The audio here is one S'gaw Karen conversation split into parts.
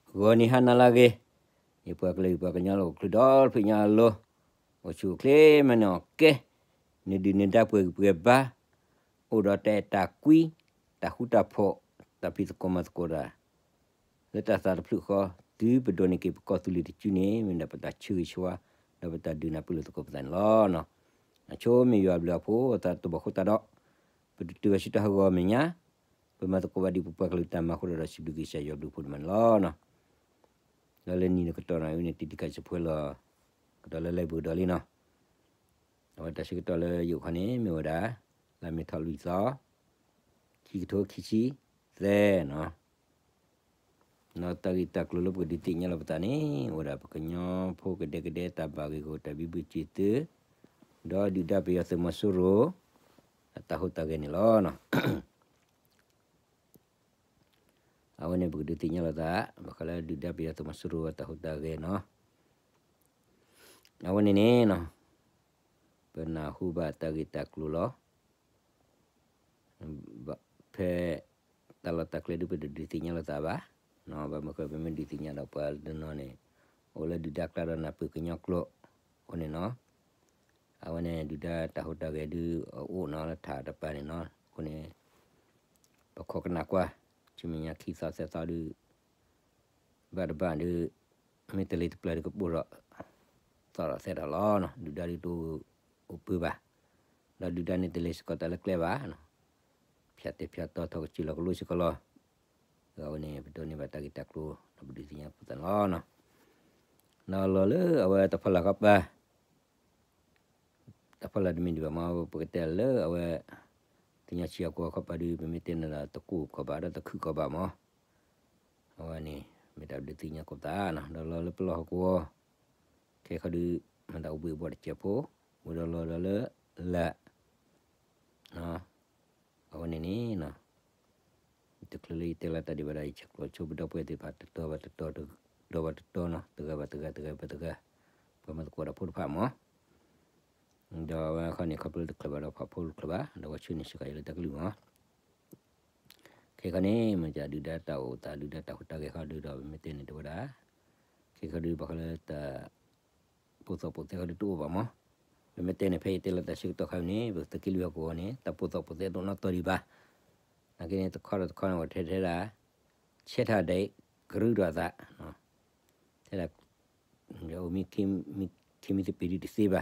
ဂီၤနံၤဟါနၤလၢအဂ့ၤ, ယပှၤကလုာ်ယပှၤကညီလၢအိၣ်ချုးဒီဖျၢၣ်ညါအလိၤ, အိၣ်ဆူၣ်အိၣ်ချ့မၤနၢၤအီၤကဲ, နဒုၣ်နဒါပှဲၤဂံၢ်ပှဲၤဘါ, အိၣ်ဒီးတၢ်အဲၣ်တၢ်ကွံ, တၢ်ဃူတၢ်ဖိး, တၢ်ဖံးသကိးမၤသကိးတၢ် လၢတၢ်သးတဖျၢၣ်ဃီ, တုၤပဒိးန့ၢ်က့ၤပကီၢ်သူလ့ၤတစုန့ၣ် မ့ၢ်ဒၣ်ပတၢ်ဆၢဂ့ၤဆၢဝါ, ဒီးပတၢ်ဒုးနၢ်ပၢၢ်လိာ်သကိးပသးန့ၣ်လီၤ. အဆိမ့ၢ်ယွၤအဘျုးအဖှိၣ်အသးတဘၣ်ဃိသတးဒီး, ပတတုၤဘၣ်ဆူတၢ်ဟးဂီၤမဲာ်ညါ, ပမၤသကိးဘၣ်ဒ်ပပှၤကလုာ်တၢ်မၤအဃိဒီး စံးဘျုးကစၢ်ယွၤဘျုးဖှိၣ်န့ၣ်မးန့ၣ်လီၤ. ဒီးလၢနံၤနကတီၢ်န့ၣ်အံၤန့ၣ် တံၤတံၤခးစံးဖှဲလီၤ, ကတီၢ်လၢလၢပူၤဒီးလံနီၤ, အဝဲတၢ်ဆၢကတီၢ်လၢယအိၣ်ခီန့ၣ် မ့ၢ်ဝဲဒၣ် လါမ့ၤထီၣ်လွံၢ်သီ, ခံကထိခံဆံသၢနီၤ. ဒီးတၢ်ဂ့ၢ်တၢ်ကျိၤလၢပကဒုးသ့ၣ်ညါလီၤပသးန့ၣ် အိၣ်ဝဲဒၣ်ပကညီဖိကဒဲကဒဲတၢ်ဘၣ်ဂ့ၢ်ဂီၢ်တၢ်ဘံဘူစံးသု, ဒီးဒုၣ်ဒါပယီၤသုးမီၤစိရိၤ အတၢ်ဟူးတၢ်ဂဲၤန့ၣ်လီၤ. အဝဲန့ၣ်ပကဒုးသ့ၣ်ညါလီၤသး, ဘၣ်ဃးလၢဒုၣ်ဒါပယီၤသုးမီၤစိရိၤအတၢ်ဟူးတၢ်ဂဲၤနီၤ. အဝဲန့ၣ်န့ၣ်နီၤ, ပနၢ်ဟူဘၣ်တၢ်ဂ့ၢ်တၢ်ကျိၤလီၤ. ဖဲတၢ်လီၢ်တၢ်ကျဲဒုး ပတဒုးသ့ၣ်ညါလိာ်သးဘၣ်, ဘၣ်မနုၤဃိ ပမ့ၢ်ဒုးသ့ၣ်ညါဒီးပှၤတနီၤန့ၣ် အိၣ်လၢဒုၣ်ဒါကျါဒီးနၢ်ပၢၢ်ကညီကျိာ်အဃိန့ၣ်နီၤ. အဝဲန့ၣ်ဒုၣ်ဒါတၢ်ဟူးတၢ်ဂဲၤဒုးအအိၣ်နီၤလၢထးတပၤန့ၣ်နီၤ. အဃိန့ၣ် ပခိးကနၣ်ကွၢ်, ဆူမဲာ်ညါခံသီသၢသီဒုး ဘၣ်တဘၣ်ဒုး မ့ၢ်တလ့ၤတပျၢၤဒုးကဘိၣ်ဒီး သီၣ်ဒီးသဲဒီးလီၤနီၤ. ဒုၣ်ဒါဒုးတအိၣ်ပၢဘၣ်, ဒီးဒုၣ်ဒါန့ၣ်တလဲၤစ့ၢ်ကီးတၢ်လၢကျဲဘၣ်နီၤ. ဖၠးတဲာ်ဖၠးတီၤထီၣ်ကစၢၢ်လီၤကလိစ့ၢ်ကီးလီၤ. အဝဲန့ၣ် ပဒိးန့ၢ်ဘၣ်တၢ်ဂ့ၢ်တၢ်ကျိၤ ဒီးပဒုးသ့ၣ်ညါပသးန့ၣ်လီၤနီၤ. ဒီးလီၤလၢအဝဲတၢ်ဖီလာ်ခီပၤ တၢ်ဖီလာ်တမ့ၢ်ဒံးဘၣ်မး ပကတဲလၢအဝဲ တညီဆံးအကွီၢ်ခီပၤဒုး ပမ့ၢ်တဲန့ၣ်ဒီး တကိၢ်ကီၢ်ဘၣ်ဒီးတခုၣ်ကီၢ်ဘၣ်မး. အဝဲန့ၣ် မ့ၢ်တၢ်ပဒုးသ့ၣ်ညါကိးပသးနီၤ. ဒီးလီၤလၢပလီၢ်ဟီၣ်ကဝီၤ ခဲခီဒုး မ့ၢ်တၢ်အိၣ်ဘှံးအိၣ်ဘှီၣ်တစဲးဖိ, ဝံၤဒီးလီၤဒီးလၢ လၢ အဝဲန့ၣ်န့ၣ် တချုးလၢယတဲလီၤတၢ်ဒံးဘၣ်ဒီး ယဆဲးကျိးဆိပဒီပုၢ်ဝဲၢ်သ့ၣ်တဖၣ် တတီၤဘၣ်တတီၤ, တတီၤဘၣ်တတီၤနီၤ, တဂၤဘၣ်တဂၤ, တဂၤဘၣ်တဂၤ, ပှၤမၤသကိးတၢ်ဖိတဖၣ်မး. ဒီးအဝဲခီန့ၣ် ခီဖျိတချုးဘၣ်ဒီးဖးဖိတချုးဘၣ်, ဒီးဝဲဆှၢန့ၢ်စ့ၢ်ကီးယၤလၢတၢ်ကလုၢ်မး. ခဲခီန့ၣ် မ့ၢ်ဒုၣ်ဒါတၢ်အိၣ်သး ဒုၣ်ဒါတၢ်ဟူးတၢ်ဂဲၤဃီဒုးဒီး ပမ့ၢ်တဲန့ၣ်တဲဝဲဒၣ်, ခဲခီဒုးဘၣ်ဃီလၢတၢ် ပိာ်သီၣ်ပိာ်သဲခီဒုးတအိၣ်ဘၣ်မး. ပမ့ၢ်တဲန့ၣ် ဖဲယတဲလီၤတၢ်ဆၢကတီၢ်ခါန့ၣ် ပသုးက့လွံၢ်ဟီၣ်ကဝီၤန့ၣ် တၢ်ပိာ်သီၣ်ပိာ်သဲတအိၣ်နီတီၤဒံးဘၣ်. နာ်က့န့ၣ် တခီဒီးတခီန့ၣ် အိၣ်ထဲထဲဒၣ် ဆဲးထီၣ်ဒၣ်အံၤ ကရူၢ်ဒီးအသး, ထဲဒၣ် အိၣ်မံခ့မံသပ့ၤဒုးတသ့ဘၣ်.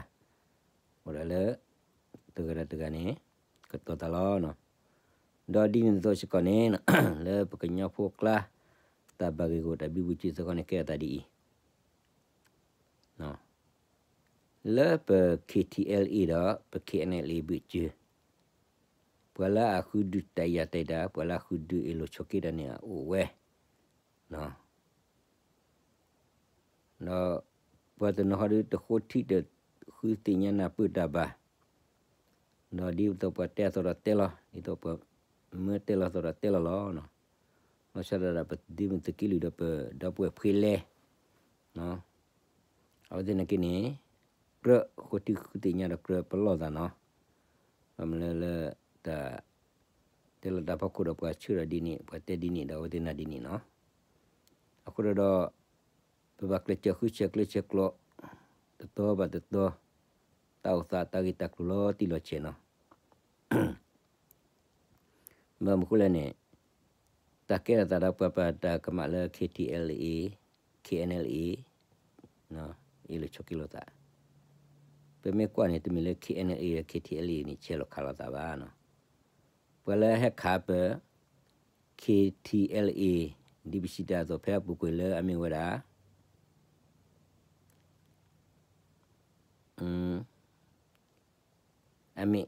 အိၣ်ဒၣ်လၢ တဂၤဒီးတဂၤန့ၣ် ကတီၤသးလီၤ. ဒီးဒ်န့ၣ်အသိးစ့ၢ်ကီးန့ၣ် လၢပကညီဖိကျါ တၢ်ဘၣ်ဂ့ၢ်ဂီၢ်တၢ်ဘံဘူစံးသုဃီန့ၣ် ကဲအသးဒ်အံၤ လၢပ KTLA ဒီးပ KNLA ဘုၣ်စၢၤ, ပှၤလၢအဃုဒုးတၢ်အံၤတၢ်အံၤဒၣ် ပှၤလၢအဃုဒုးအ့ၣ်လိာ်ဆိးက့တၢ်န့ၣ် အအိၣ်ဝဲ, ဒီးပှၤတနီၤဃီဒုး တဃိထံတဃုသ့ၣ်ညါနၢ်ပၢၢ်တၢ်ဘၣ်, ဒီးဒ်သိးပှၤတဲအသိးဒီးတဲလီၤ, ဒ်သိးပှၤမၢတဲလီၤအသိးဒီးတဲလီၤလီၤ. ဘၣ်ဆၣ်ဒီးပဒ့မုၢ်သုးက့လွံၢ်ဒီး ပဒီပုၢ်ဝဲၢ်ဖှ့လဲ, အဝဲသ့ၣ်နာ်က့န့ၣ် ကြၢးဃိထံဃုသ့ၣ်ညါဒီးကြၢးပလီၢ်သးနီၤ. ဘၣ်မနုၤလၢ လၢတၢ် တဲလီၤတၢ်ဖီခိၣ်ဒီးပှၤဆှၢဒီးဒ်န့ၣ် ပှၤတဲဒ်န့ၣ်ဒီးအဝဲသ့ၣ်နာ်ဒ်န့ၣ်နီၤ. အဃိဒီး ပဘၣ်ကျဲးစၢးဃုဆဲးကျၢဆဲးကျိး တတီၤဘၣ်တတီၤ တၢ်အိၣ်သးတၢ်ဂ့ၢ်တၢ်ကျိၤလီၤတံၢ်လီၤဆဲးနီၤ. ဘၣ်မနုၤဃိလဲၣ်န့ၣ် တၢ်ကဲထီၣ်သးဒီးပှၤပာ်တၢ်ကမၣ်လၢ KTLA, KNLA အ့ၣ်လိာ်ဆိးက့လိာ်သး, ပမ့ၢ်ကွၢ်န့ၣ် တမ့ၢ်လၢ KNLA ဒီး KTLA န့ၣ် ဆဲးလီၤခးလိာ်သးဘၣ်နီၤ. ပှၤလၢအဟဲခးပ KTLA ဒ်ပစံးတၢ်အသိး ဖဲအပူၤကွံာ်လၢအမ့ၢ်ဝဲဒၣ် အမ့ၢ်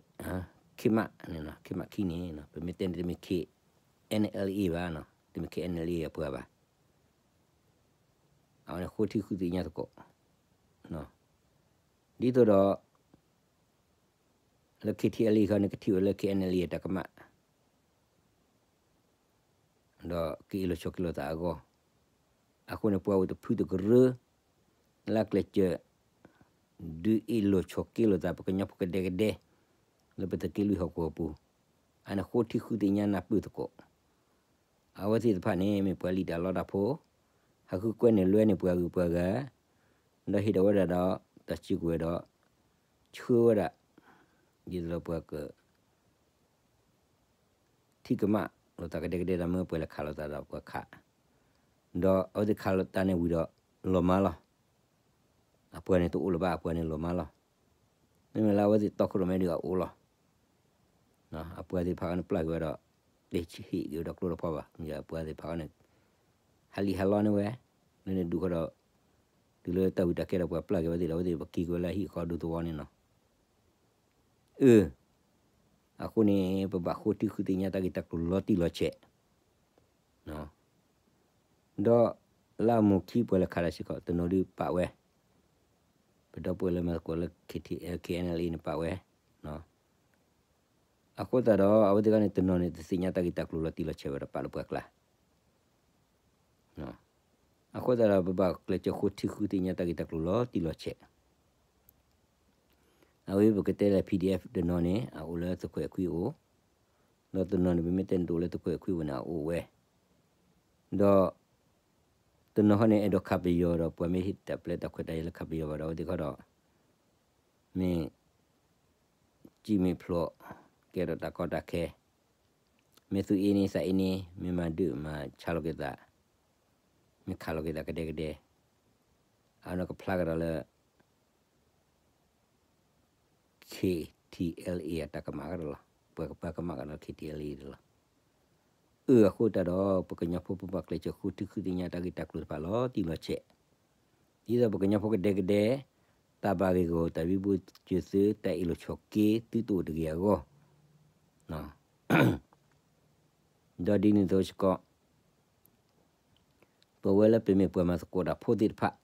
ခ့မးန့ၣ်နီၤ, ခ့မးခံန့ၣ်နီၤ, ပမ့ၢ်တဲန့ၣ် တမ့ၢ် KNLA ဘၣ်နီၤ, တမ့ၢ် KNLA အပှၤဘၣ်. အဝဲန့ၣ်ဃိထံဃုသ့ၣ်ညါသကိး, ဒ်သိးဒီး လၢ KTLA ခီန့ၣ် ကထံၣ်ဝဲလၢ KNLA အတၢ်ကမၣ် ဒီးကအ့ၣ်လိာ်ဆိးက့လိာ်သးအဂီၢ်, အဃိန့ၣ် ပှၤအိၣ်တဖုတကရၢ လၢအကျဲးစၢး ဒုးအ့ၣ်လိာ်ဆိးက့လိာ်သး ပကညီဖိကဒဲကဒဲ လၢပသုးက့လွံၢ်ဟီၣ်ကဝီၤပူၤ, အန့ၣ်ဃိထံဃုသ့ၣ်ညါနၢ်ပၢၢ်သကိး, အဝဲသ့ၣ်တဖၣ်န့ၣ် မ့ၢ်ပှၤလံၣ်တၢ်လီတၢ်ဖိ, ဟးဃုကွဲန့ၢ်လွဲန့ၢ်ပှၤဂုၤပှၤဂၤ, ဒီးဟ့ၣ်ဒၣ်ဝဲဒၣ်ဒီး တၢ်စုကဝဲၤဒီး ဆှၢဝဲဒၣ် ဒ်သိးဒီးပှၤက ထံၣ်ကမၣ်လိာ်သးကဒဲကဒဲ တၢ်မ့ၢ်ပှဲၤလၢခးလိာ်သးဒီးပှၤခး, ဒီးအဝဲသ့ၣ်ခးလိာ်သးန့ၣ်ဝံၤဒီး လီၤမၢ်လီၤ. အပှၤန့ၣ်တအိၣ်လၢၤဘၣ် အပှၤန့ၣ်လီၤမၢ်လီၤ. မ့မ့ၢ်လၢအဝဲသ့ၣ်တီခိၣ်ရိၣ်မဲဒုးအအိၣ်လီၤ. အပှၤသ့ၣ်တဖၣ်န့ၣ်ပျၢ်က့ၤဝဲဒီး တဟ့ၣ်က့ၤဝဲဒီးကျိတဖီဘၣ်, မ့ၢ်အပှၤသ့ၣ်တဖၣ်န့ၣ် ဟးလံာ်ဟးလီန့ၢ်ဝဲ, လၢန့ၣ်ဒုးဃီဒီး တုၤလၢတၢ်ဝံၤတၢ်ကဲဒီးပှၤပျၢ်က့ၤဝဲသ့ၣ်ဒီး အဝဲသ့ၣ်ပက့ၤက့ၤဝဲလၢဟံၣ်ဃီဒူသဝီန့ၣ်နီၤ. အၢ အဃိန့ၣ် ပဘၣ်ဃိထံဃုသ့ၣ်ညါတၢ်ဂ့ၢ်တၢ်ကျိၤလီၤတံၢ်လီၤဆဲး, ဒီးလၢအမိၢ်ခံပှၤလဲၤခးတၢ်စ့ၢ်ကီး တနီၤဒုးပာ်ဝဲ, ပဒီပုၢ်ဝဲၢ်လၢမၤသကိးလၢ KNLA န့ၣ်ပာ်ဝဲ, အဃိသတးဒီး အဝဲသ့ၣ်တဂၤန့ၣ် တနီၤန့ၣ် တသ့ၣ်ညါတၢ်ဂ့ၢ်တၢ်ကျိၤလီၤတံၢ်လီၤဆဲးဝဲဒီးပာ်လၢပှၤကျါ အဃိသတးဒီး ပဘၣ်ကျဲးစၢးဃိထံဃုသ့ၣ်ညါတၢ်ဂ့ၢ်တၢ်ကျိၤလီၤတံၢ်လီၤဆဲး, အဝဲပကတဲလၢ PDF တနီၤန့ၣ် အအိၣ်လၢသုးခိၣ်အဲၣ်ခွံအိၣ်, ဒီးတနီၤန့ၣ် ပမ့ၢ်တဲန့ၣ်တအိၣ်လၢသုးခိၣ်အဲၣ်ခွံအိၣ်န့ၣ် အအိၣ်ဝဲ, ဒီး တနီၤဟီန့ၣ် အဲၣ်ဒိးခးပယီၤဒီး ပှၤမ့ၢ်ဟ့ၣ်တၢ်ပျဲတၢ်ခွဲးတၢ်ယာ်လၢခးပယီၤဘၣ်ဒီး အဝဲသ့ၣ်ခီဒီး မ့ၢ် စံၣ်မ့ၢ်ဖျိး ကဲထီၣ်တၢ်ကီတၢ်ခဲ, မ့ၢ်သူၣ်အ့န့ၢ်သးအ့န့ၢ် မ့ၢ်မၤဒုးမၤဆါလီၤက့ၤသး, မ့ၢ်ခးလီၤက့ၤသးကဒဲကဒဲ, အနီၢ်ကဖျါကဒီးလၢ KTLA အတၢ်ကမၣ်ကဒီးလီၤ. ပှၤကပၤကမၣ်ကဒီး KTLA ဒီးလီၤ. အၢ အဃိသတးဒီး ပကညီဖိပဘၣ်ကျဲးစၢးဃုထံဃုသ့ၣ်ညါတၢ်ဂ့ၢ်တၢ်ကျိၤတဖၣ်လီၤတံၢ်လီၤဆဲး, ဒ်သိးပကညီဖိကဒဲကဒဲ, တၢ်ဘၣ်ဂ့ၢ်ဂီၤတၢ်ဘံဘူစၢၤသု တၢ်အ့ၣ်လိာ်ဆိးက့သုတအိၣ်တဂ့ၤအဂီၢ်, ဒီးဒ်န့ၣ်အသိးစ့ၢ်ကီး ပဝဲလၢပမ့ၢ်ပှၤမၤသကိးတၢ်ဖိသ့ၣ်တဖၣ်,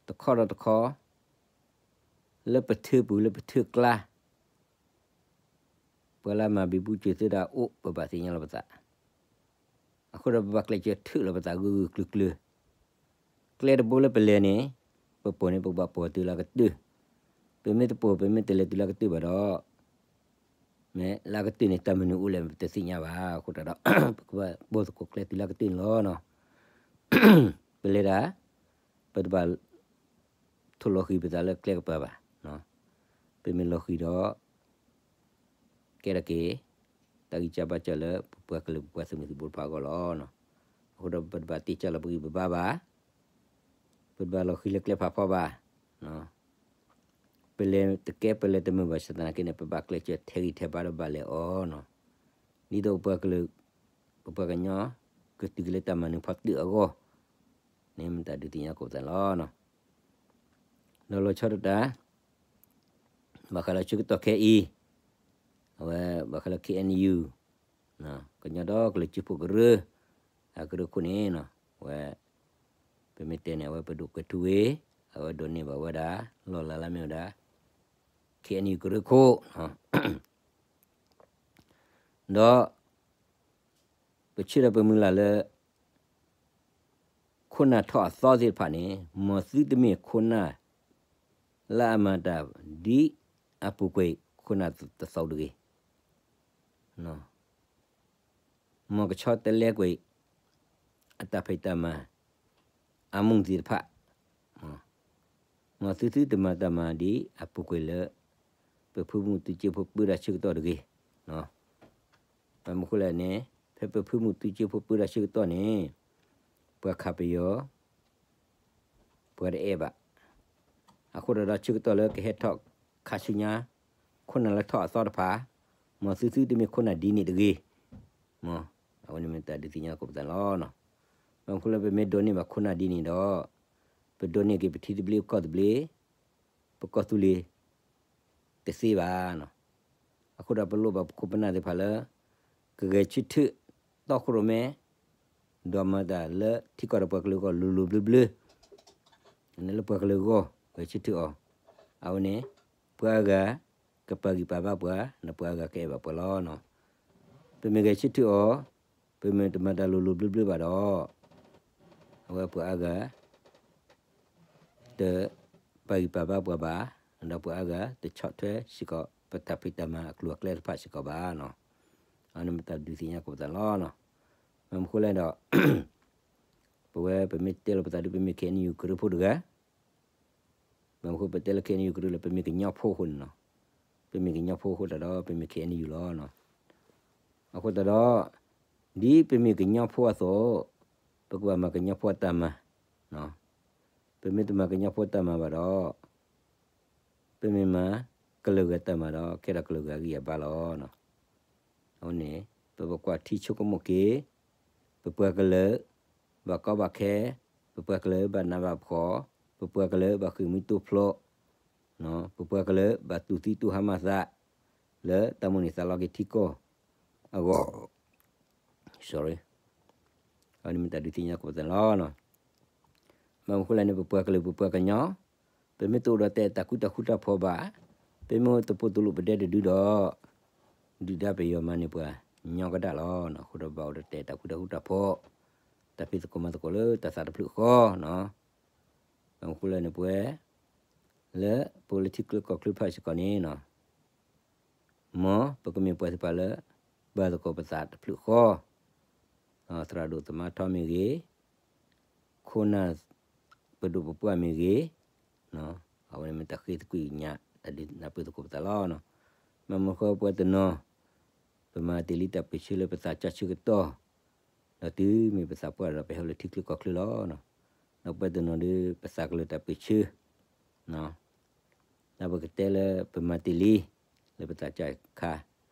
တခီဒီးတခီ, လၢပထၢပူၤလၢပထၢကျါ, ပှၤလၢအမၤဘံဘူစၢၤသုတၢ်အိၣ် ပဘၣ်သ့ၣ်ညါလီၤပသး, အဃိဒီးပဘၣ်ကျဲးစၢးထုးလီၤပသးဂုာ်ဂုာ်ကျုာ်ကျုာ်, ကျဲတဘိလၢပလဲၤန့ၣ်, ပပိာ်န့ၣ် ပကဘၣ်ပိာ်တုၤလၢအကတၢၢ်, ပမ့ၢ်တပိာ် ပမ့ၢ်တလဲၤတုၤလၢအကတၢၢ်ဘၣ်ဒီး မ့ၢ်လၢအကတၢၢ်န့ၣ် တၢ်မနုၤအိၣ်လဲၣ် ပတသ့ၣ်ညါဘၣ်. အဃိသတးဒီး ပကဘၣ်ပိာ်သကိးကျဲတုၤလၢအကတၢၢ်န့ၣ်လီၤ. ပလဲၤတၢ် ပတဘၣ်ထိၣ်လီၤဃံၤပသးလၢကျဲကပၤဘၣ်. ပမ့ၢ်လီၤဃံၤဒီး ကဲထီၣ်က့ၤ တၢ်ဂံၢ်စၢ်ဘါစၢ်လၢပပှၤကလုာ်ပပှၤသုးမုၢ်သံၣ်ဘိတဖၣ်အဂီၢ်လီၤ. အဃိဒီးပတဘၣ်တ့ၢ်ကၢ်လီၤပဂံၢ်ပဘါဘၣ်. ပတဘၣ်လီၤဃံၤလၢကျဲဖးဖီဘၣ်. ပလဲၤတကဲပလဲၤတမုာ်ဘၣ်ဆၣ်သနာ်က့န့ၣ် ပဘၣ်ကျဲးစၢးထဲးဂံၢ်ထဲးဘါဒီးဘၣ်လဲၤအီၤနီၤ. ဒ်သိးပပှၤကလုာ် ပပှၤကညီ ကတုၤက့ၤလၢတၢ်မၤနၢၤဖီတၢၣ်အဂီၢ်န့ၣ် မ့ၢ်တၢ်ဒုးသ့ၣ်ညါကိးပသးန့ၣ်လီၤ. ဒီးလီၤဆီဒၣ်တၢ် ဘၣ်ဃးလၢဆၢကတီၢ်ခဲအံၤ အဝဲဘၣ်ဃးလၢ KNU ကညီဒီကလုာ်စၢဖှိၣ်ကရၢ အကရၢခိၣ်န့ၣ် အဝဲ ပမ့ၢ်တဲန့ၣ် အဝဲပဒိၣ်ကွဲးထူဝ့ အဝဲဒိးန့ၢ်ဘၣ်ဝဲဒၣ် လီၢ်လၤလၢမ့ၢ်ဝဲဒၣ် KNU ကရၢခိၣ် ဒီး ပဆၢဒီးပမုၢ်လၢ်လၢ ခိၣ်နၢ်ထီၣ်အသီသ့ၣ်တဖၣ်န့ၣ် မ်သုတမ့ၢ်ခိၣ်နၢ် လၢအမၤတၢ်ဒ်အပူၤကွံာ်ခိၣ်နၢ်တသီတဂ့ၤ. မ်ကဆီတလဲကွံာ် အတၢ်ဖံးတၢ်မၤ အမူၢ်သ့ၣ်တဖၣ် မ်သုသုတမၤတၢ်မၤဒ်အပူၤကွံာ်လၢ ပဖုမူတူစ့ဖိပၢတၢ်ဆၢကတီၢ်တဂ့ၤ. ဘၣ်မနုၤဃိလဲၣ်န့ၣ် ဖဲပဖုမူတူစ့ဖိပၢတၢ်ဆၢကတီၢ်န့ၣ် ပှၤခးပယီၤ ပှၤတအဲၣ်ဘၣ်. အဃိဒီးဒီးဆၢကတီၢ်လၢကဟဲထီၣ်ခါဆူညါ ခိၣ်နၢ်လၢထီၣ်အသီတဖၣ် မ်သုသုတမ့ၢ်ခိၣ်နၢ်ဒ်န့ၣ်တဂ့ၤ. မ်အဝဲန့ၣ်မ့ၢ်တၢ်ဒုးသ့ၣ်ညါကိးပသးန့ၣ်လီၤ. ဘၣ်မနုၤဃိလၢပမ့ၢ်ဒိးန့ၢ်ဘၣ်ခိၣ်နၢ်ဒ်န့ၣ်ဒီး ပဒိးန့ၢ်က့ၤပထံသဘျ့ကီၢ်သဘျ့ ပကီၢ်သူလ့ၤ တသ့ဘၣ်. အဃိဒီးပလိၣ်ဘၣ်ပခိၣ်ပနၢ်သ့ၣ်တဖၣ်လၢ ကဂဲၤဆၢထၢၣ် တီခိၣ်ရိၣ်မဲ ဒီးမၤတၢ်လၢထံကီၢ်ဒီးပှၤကလုာ်အဂီၢ်လိၤလိၤဘျၢဘျၢ လၢပှၤကလုာ်အဂီၢ် ဂဲၤဆၢထၢၣ်အီၤ အဝဲန့ၣ် ပှၤအါဂၤ ကပာ်ဂံၢ်ပာ်ဘါပှၤ ဒီးပှၤအါဂၤကအဲၣ်ဘၣ်ပှၤလီၤ. ပမ့ၢ်ဂဲၤဆၢထၢၣ်အီၤ ပမ့ၢ်တမၤတၢ်လိၤလိၤဘျၢဘျၢဘၣ်ဒီး အဝဲပှၤအါဂၤ တပာ်ဂံၢ်ပာ်ဘါပှၤဘၣ်, ဒီးပှၤအါဂၤတဆီၣ်ထွဲစ့ၢ်ကီး ပတၢ်ဖံးတၢ်မၤအကျိၤအကျဲတဖၣ်စ့ၢ်ကီးဘၣ်. အဝဲန့ၣ်မ့ၢ်တၢ်ဒုးသ့ၣ်ညါကိးပသးန့ၣ်လီၤ. ဘၣ်မနုၤဃိလဲၣ်ဒီး ပဝဲပမ့ၢ်တဲလီၤပသးဒ်ပမ့ၢ် ခ့ၣ်အဲၣ်ယူၣ် ကရၢဖိတဂၤ, ဘၣ်မနုၤဃိပတဲလၢ ခ့ၣ်အဲၣ်ယူၣ် ကရၢလၢ ပမ့ၢ်ကညီဖိအဃိန့ၣ်လီၤ. ပမ့ၢ်ကညီဖိအဃိသတးဒီး ပမ့ၢ် ခ့ၣ်အဲၣ်ယူၣ် လီၤ. အဃိသတးဒီး ဒ်ပမ့ၢ်ကညီဖိအသိး ပကဘၣ်မၤကညီဖိအတၢ်မၤ, ပမ့ၢ်တမၤကညီဖိအတၢ်မၤဘၣ်ဒီး ပမ့ၢ်မၤကလုာ်ဂၤတၢ်မၤဒီး ကဲထီၣ်ကလုာ်ဂၤအဂံၢ်အဘါလီၤ. အဃိန့ၣ် ပဘၣ်ကွၢ်ထံဆိကမိၣ်က့ၤ ပပှၤကလုာ် ဘၣ်ကီဘၣ်ခဲ, ပပှၤကလုာ်ဘၣ်နးဘၣ်ဖှီၣ်, ပပှၤကလုာ်ဘၣ်ဃ့ၢ်မှံတိဖျိး, ပပှၤကလုာ်ဘၣ်တူၢ်သံတူၢ်ဟါမၢ်သး လၢတၢ်မိၣ်န့ၢ်သးလီက့ၤထံကီၢ်အဂီၢ်, sorry, အဝဲန့ၣ်မ့ၢ်တၢ်ဒုးသ့ၣ်ညါကိးပသးန့ၣ်လီၤ. ဘၣ်မနုၤဃိလဲၣ်န့ၣ် ပပှၤကလုာ်ပပှၤကညီ ပမ့ၢ်တအိၣ်ဒီးတဲတၢ်ဃူတၢ်ဃူတၢ်ဖိးဘၣ်, ပမ့ၢ်အိၣ်တပိာ်တလိာ်ပဒဲတဒုဒီး ဒုၣ်ဒါပယီၤမၤန့ၢ်ပှၤညီကဒၣ်လီၤ. အဃိဒီးဘၣ်အိၣ်ဒီးတဲတၢ်ဃူတၢ်ဃူတၢ်ဖိး, တၢ်ဖံးသကိးမၤသကိးလၢတၢ်သးတဖျၢၣ်ဃီ, ဘၣ်မနုၤဃိလဲၣ်န့ၣ် ပဝဲ လၢပအိၣ်လၢထံချၢကီၢ်ချၢတဖၣ်စ့ၢ်ကီးန့ၣ် မ်ပကမ့ၢ်ပှၤသ့ၣ်တဖၣ်လၢ ပာ်သကိးပသးတဖျၢၣ်ဃီ, သရၣ်ဒိၣ်သမါထီမ့ၢ်ဂ့ၤ, ခိၣ်နၢ်ပဒိၣ်ပပှၢ်မ့ၢ်ဂ့ၤ, အဝဲန့ၣ်မ့ၢ်တၢ်ဃ့သကွံာ်ညၣ် တၢ်ဒုးနၢ်ပၢၢ်သကိးပသးလီၤ. ဘၣ်မနုၤဃိပဝဲတနီၤ ပမၤတ့ၢ်လံတၢ်ပၢၢ်ဆၢလၢပသးစၢ်ဆၢကတီၢ်, ဒီးတုၤမ့ၢ်ပသးပှၢ်ဒီးပဟဲအိၣ်လၢထံချၢကီၢ်ချၢလီၤ. ဒီးပဝဲတနီၤဒီး ပသးကလၢၤတၢ်ပၢၢ်ဆၢ ဒီးပကတဲလၢပမၤတ့ၢ်လံ လၢပသးစၢ်ခါ,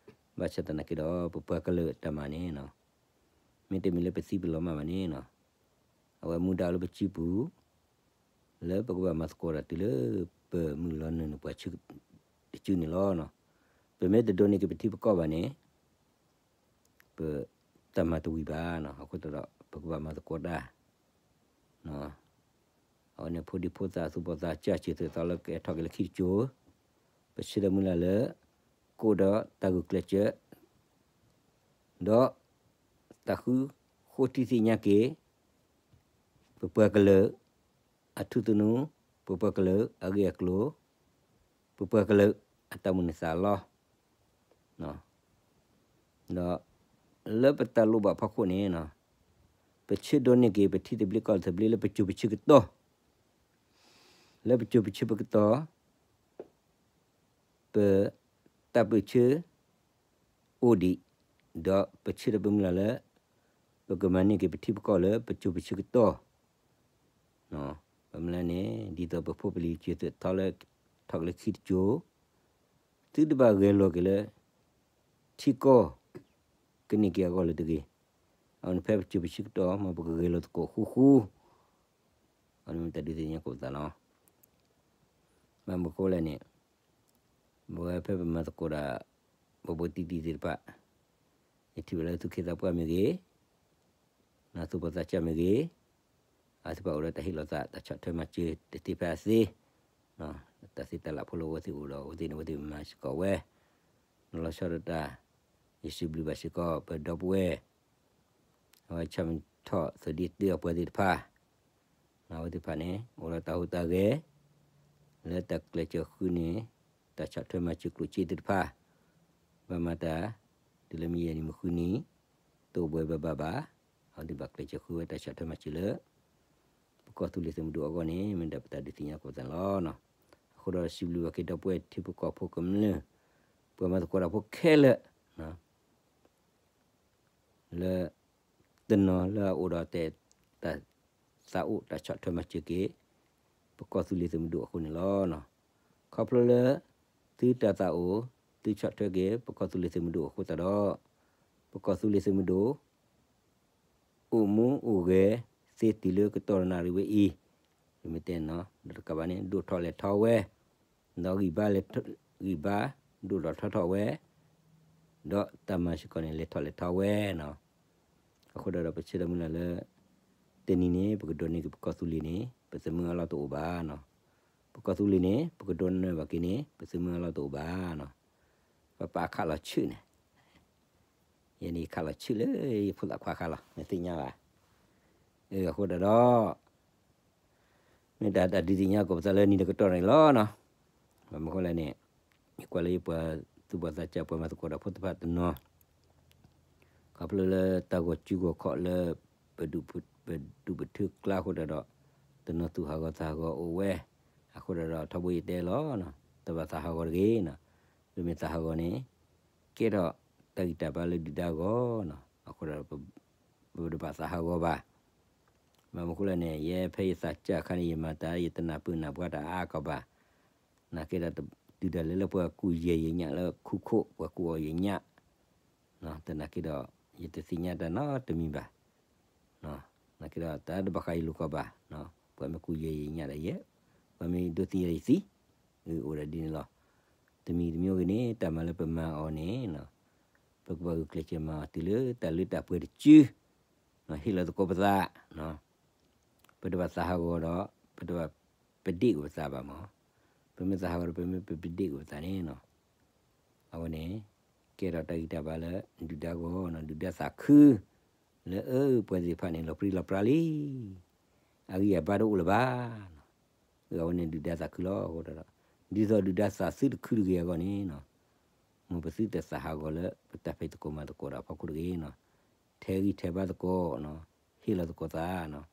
ဘၣ်ဆၣ်သနာ်က့ဒီး ပပှၤကလုာ်တၢ်မၤန့ၣ် မ့တမ့ၢ်လၢပသံပလီၤမၢ်ဘၣ်န့ၣ်, အဝဲမူဒါအိၣ်လၢပစုပူၤ လၢပကဘၣ်မၤသကိးတၢ်တုၤလၢ ပမုၢ်လီၤနုာ်န့ၢ်ပှၤတစုန့ၣ်လီၤ. ပမ့ၢ်တဒိးန့ၢ်က့ၤပထံပကီၢ်ဘၣ်န့ၣ် ပတၢ်မၤတဝံၤဘၣ်, အဃိသတးဒီး ပကဘၣ်မၤသကိးတၢ် အဝဲန့ၣ်ဖိဒံဖိသၣ်သူၣ်ဘီၣ်သးစၢ် စၢၤသွဲၣ်သီလၢကအဲၣ်ထီၣ်က့ၤလၢခံတစိၤ, ပဆၢဒီးမုၢ်လၢ်လၢ ကအိၣ်ဒီးတၢ်ဂုာ်ကျဲးစၢး ဒီးတၢ်ဃုဃိထံသ့ၣ်ညါက့ၤ ပပှၤကလုာ်အထူသနူ, ပပှၤကလုာ်အဂ့ၢ်အကျိၤ, ပပှၤကလုာ်အတၢ်မိၣ်န့ၢ်သးလီ ဒီးလၢပတၢ်လိၣ်ဘၣ်ဖီခိၣ်န့ၣ် ပဆၢဒိးန့ၢ်က့ၤပထံသဘျ့ကီၢ်သဘျ့လၢပစိၤပဆၢကတီၢ်, လၢပစိၤပဆၢပကတီၢ် ပတၢ်ပၢၢ်ဆၢအိၣ်ဒံး, ဒီးပဆၢဒီးပမုၢ်လၢ်လၢ ပကမၤန့ၢ်က့ၤပထံပကီၢ်လၢပစိၤပဆၢကတီၢ်, ပမုၢ်လၢ်န့ၣ် ဒ်သိးပဖိပလံၤစၢၤသွဲၣ်ထီလၢ ထီၣ်က့ၤလၢခံတစိၤ, သုတဘၣ်ဂဲၤလိာ်က့ၤလၢ ထံကီၢ် ကန့ၢ်က့ၤအဂီၢ်လၢတဂ့ၤ. အဝဲန့ၣ်ဖဲပစိၤပဆၢကတီၢ် မ်ပကဂဲၤလိာ်သကိးဃူဃူ, အဝဲန့ၣ်မ့ၢ်တၢ်ဒုးသ့ၣ်ညါကိးပသးလီၤ. ဘၣ်မနုၤဃိလဲၣ်န့ၣ် ပဝဲဖဲပမၤသကိးတၢ် ဘိးဘိးတံၢ်တံၢ်သ့ၣ်တဖၣ်, ယထံၣ်ဘၣ်လၢသူၣ်က့သးပှၢ်မ့ၢ်ဂ့ၤ, သူၣ်ဘီၣ်သးစၢ်မ့ၢ်ဂ့ၤ, အဝဲသ့ၣ်တဖၣ်အိၣ်ဒီးတၢ်ဟ့ၣ်လီၤသး တၢ်ဆီၣ်ထွဲမၤစၢၤတသ့ဖဲအသ့, တၢ်သ့တၢ်လၢ်ဖိလၢအဝဲသ့ၣ်အိၣ်ဒီးအဝဲသ့ၣ်န့ၣ် အဝဲသ့ၣ်မၤစ့ၢ်ကီးဝဲ, လီၤဆီဒၣ်တၢ်, ယစံးဘျုးဘၣ်စ့ၢ်ကီး ပဒီပုၢ်ဝဲၢ် အဝဲဆၣ်မံထီၣ်သဒံးတၢ်အပှၤသ့ၣ်တဖၣ်, အဝဲသ့ၣ်တဖၣ်န့ၣ် အိၣ်ဒီးတၢ်ဟူးတၢ်ဂဲၤ လၢတၢ်ကျဲးစၢးဃုန့ၢ် တၢ်ဆီၣ်ထွဲမၤစၢၤကျိၣ်စ့သ့ၣ်တဖၣ်, ဘၣ်မၤတၢ် တုၤလၢမုၢ်ယဲၢ်နံၣ်မုၢ်ဃုနံၤ တအိၣ်ဘှံးဘၣ်ဘၣ်ဘၣ်, အဝဲသ့ၣ်ဘၣ်ကျဲးစၢးဃုဝဲတၢ်ဆီၣ်ထွဲမၤစၢၤလၢ ပကီၢ်သူလ့ၤသုးမုၢ်ဒိၣ်အဂီၢ်န့ၣ် မ့ၢ်ဒၣ်ပတၢ်ဒုးသ့ၣ်ညါကိးပသးန့ၣ်လီၤ. အဃိဒီးစံးဘျုးဘၣ်က့ၤဒီပုၢ်ဝဲၢ်ထံဖိကီၢ်ဖိကမျၢၢ် ပှၤမၤသကိးတၢ်ဖိခဲလၢာ် လၢ တနီၤလၢအအိၣ်ဒီးတဲ တၢ်သးအိၣ်တၢ်ဆီၣ်ထွဲမၤစၢၤက့ၤ ပကီၢ်သူလ့ၤသုးမုၢ်ဒိၣ်အဃိန့ၣ်လီၤ. ခီဖျိလၢ သုတၢ်သးအိၣ် သုဆီၣ်ထွဲက့ၤ ပကီၢ်သူလ့ၤသုးမုၢ်ဒိၣ်အဃိသတးဒီး ပကီၢ်သူလ့ၤသုးမုၢ်ဒိၣ် အိၣ်မူအိၣ်ဂဲၤသ့တုၤလၢကတီၢ်နၣ်ရံၣ်ဝဲအံၤ, မ့ၢ်တဲနီၤ ဒီးတကးဘၣ်န့ၣ် ဒိၣ်ထီၣ်လဲၢ်ထီၣ်ဝဲ, ဒီးဂံၢ်ဘါ ဂံၢ်ဘါ ဒိၣ်ထီၣ်ထီထီၣ်ဝဲ, ဒီးတၢ်မၤစ့ၢ်ကီးန့ၣ် လဲၢ်ထီၣ်လဲၢ်ထီၣ်ဝဲနီၤ. အဃိဒီးပဆၢဒီးမုၢ်လၢ်လၢ တနံၤန့ၣ် ပကဒိးန့ၢ်က့ၤပကီၢ်သူလ့ၤန့ၣ် ပသုးမုၢ်အလီၢ်တအိၣ်ဘၣ်နီၤ. ပကီၢ်သူလ့ၤန့ၣ် ပကဒိးန့ၢ်ဘၣ်က့ၤန့ၣ် ပသုးမုၢ်အလီၢ်တအိၣ်ဘၣ်နီၤ. ပပာ်ခးလီၤဆူၣ်န့ၣ် ယဲန့ၣ်ယခးလီၤဆူၣ်လၢယဖိသၣ်ခွါခါလီၤ နသ့ၣ်ညါဘၣ်. အဃိဒီး မ့ၢ်တၢ်တၢ်ဒုးသ့ၣ်ညါကိးပသးလၢနံၤတကတီၢ်န့ၣ်လီၤနီၤ. ဘၣ်မနုၤဃိလဲၣ်န့ၣ် ယကွၢ်လၢယပှၤသူၣ်ဘီၣ်သးစၢ်ပှၤမၤသကိးတၢ်ဖိတဖၣ်တနီၤ ခီဖျိလၢတၢ်ဂီၤစုဂီၤခီၣ်လၢ ပဒုၣ်ပ ပတူၢ်ပထၢကျါအဃိတၢ်ဒီး တနီၤသူၣ်ဟးဂီၤသးဟးဂီၤအိၣ်ဝဲ, အဃိတၢ်ဒီးထီဘိယတဲလီၤ, တဘၣ်သးဟးဂီၤတဂ့ၤနီၤ, ပမ့ၢ်သးဟးဂီၤန့ၣ် ကဲထီၣ်တၢ်ဂံၢ်တၢ်ဘါလၢဒုၣ်ဒါအဂီၢ်နီၤ, အဃိဒီး ပတဘၣ်သးဟးဂီၤဘၣ်. ဘၣ်မနုၤအဃိလဲၣ်န့ၣ် ယဲဖဲယသးစၢ်အခါန့ၣ် ယမၤတၢ် ယတနၢ်ပၢၢ်နၢ်ပှၤတၢ်အါကီၢ်ဘၣ်. နာ်က့ဒီး တုၤဒၣ်လဲာ်လၢပှၤကူၣ်ယဲၢ်ယညၣ်လၢခူခိၣ် ပှၤကူၣ်အီၣ်ယညၣ်, သနာ်က့ဒီး ယတသ့ၣ်ညါတၢ်နီတမံၤဘၣ်. နာ်က့ဒီး တၢ်တဘၣ်ဃးယလိၤကီၢ်ဘၣ်, ပှၤမ့ၢ်ကူၣ်ယဲၢ်ယညၣ်ဒီးယဲ, ပှၤမ့ၢ်ဒိးသံယဲၢ်ယသံ, အိၣ်ဒၣ်ဒ်န့ၣ်လီၤ. တမံၤတမံၤအိၣ်ဂ့ၤန့ၣ် တၢ်မၤလၢပမၤအီၤန့ၣ် ပကဘၣ်ဂုာ်ကျဲးစၢးမၤအီၤတုၤလၢတၢ်လၢတၢ်ပှဲၤတစု, ဟ့ၣ်လီၤသကိးပသး, ပတဘၣ်သးဟးဂီၤဒီး ပတဘၣ်ပဒ့ၣ်ကွံာ်ပသးဘၣ်မး, ပမ့ၢ်သးဟးဂီၤဒီး ပမ့ၢ်ပပဒ့ၣ်ကွံာ်ပသးန့ၣ်နီၤ, အဝဲန့ၣ် ကဲထီၣ်တၢ်ဂံၢ်တၢ်ဘါလၢဒုၣ်ဒါအဂီၢ်နီၤ, ဒုၣ်ဒါသးခု လၢအၢပှၤသ့ၣ်တဖၣ်န့ၣ် လီၤပြံလီၤပြါလံ, အဂံၢ်အဘါတအိၣ်လၢၤဘၣ်နီၤ, အဝဲန့ၣ်ဒုၣ်ဒါသးခုလီၤ. အဃိဒီး ဒ်သိးဒုၣ်ဒါသးသုတခုတဂ့ၤအဂီၢ်န့ၣ်နီၤ, မ်ပသုတသးဟးဂီၤလၢပတၢ်ဖံးသကိးမၤသကိးဒီးအဖီခိၣ်တဂ့ၤနီၤ, ထဲးဂံၢ်ထဲးဘါသကိး, ဟ့ၣ်လီၤသကိးသး,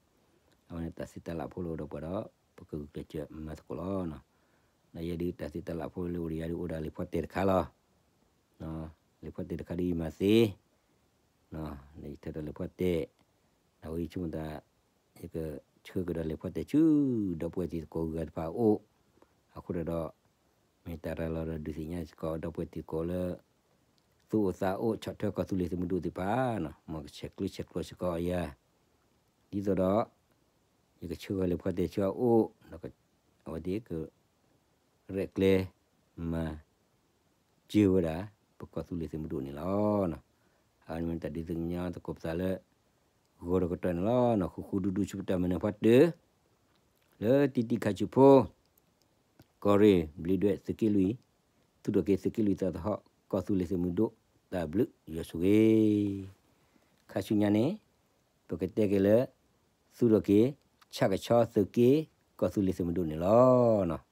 အဝဲန့ၣ်တၢ်စံးတၢ်လၢ်ဖိလၢအိၣ်ဒီးပှၤဒီး ပကဂုာ်ကျဲးစၢးမၤသကိးလီၤ. ဒီးယဲဒုးတၢ်စံးတၢ်လၢ်ဖိလၢအိၣ်ဒီးယၤဒုးအိၣ်ဒီးလံာ်ဖီတဲာ်တခါလီၤ. လံာ်ဖီတဲာ်တခါဒုးယမၤသ့, ယထၢဒီးလံာ်ဖီတဲာ်, အဝဲယဆိကမိၣ်သး ယကဆှၢကဒီးလံာ်ဖီတဲာ်ဆူ ဒီပုၢ်ဝဲၢ်တံၤသကိးဂုၤဂၤတဖၣ်အအိၣ်, အဃိဒီး မ့ၢ်တၢ်ရၤလီၤဒီးဒုးသ့ၣ်ညါစ့ၢ်ကီး ဒီပုၢ်ဝဲၢ်တံၤသကိးလၢ သူၣ်အိၣ်သးအိၣ်ဆီၣ်ထွဲကီၢ်သူလ့ၤသုးမုၢ်ဒိၣ်သ့ၣ်တဖၣ်နီၤ, မ်ကဆဲးကျိးဆဲးကျိးစ့ၢ်ကီးယၤ, ဒ်သိးဒီး ယကဆှၢဃီၤလံာ်ဖီတဲာ်ဆူအအိၣ်, အဝဲသ့ၣ်က ရဲၣ်ကျဲၤမၤစၢၤဝဲဒၣ် ပကီၢ်သူလ့ၤသုးမုၢ်ဒိၣ်န့ၣ်လီၤ. အဝဲန့ၣ်မ့ၢ်တၢ်ဒုးသ့ၣ်ညါသကိးပသးလၢ ဂီၤဒီးကတီၢ်န့ၣ်လီၤ. ဃူဃူဒူဒူဆူပတၢ်မၤနၢၤဖီတၢၢ် လၢတံၢ်တံၢ်ခါဆူၣ်ဖိ ကီၢ်ရ့ၣ်ဘျံးဒွဲၣ်သုးက့လွံၢ်, သူၣ်ထီၣ်က့ၤသုးက့လွံၢ်သီသဟီၣ် ကီၢ်သူလ့ၤသုးမုၢ်ဒိၣ် တၢ်ဘျုးယွၤဆိၣ်ဂ့ၤ. ခါဆူညါန့ၣ် ပကတဲက့ၤလၢ သူၣ်ထီၣ်က့ၤ ဆၣ်ကဆီသုးက့ ကီၢ်သူလ့ၤသုးမုၢ်ဒိၣ်န့ၣ်လီၤ.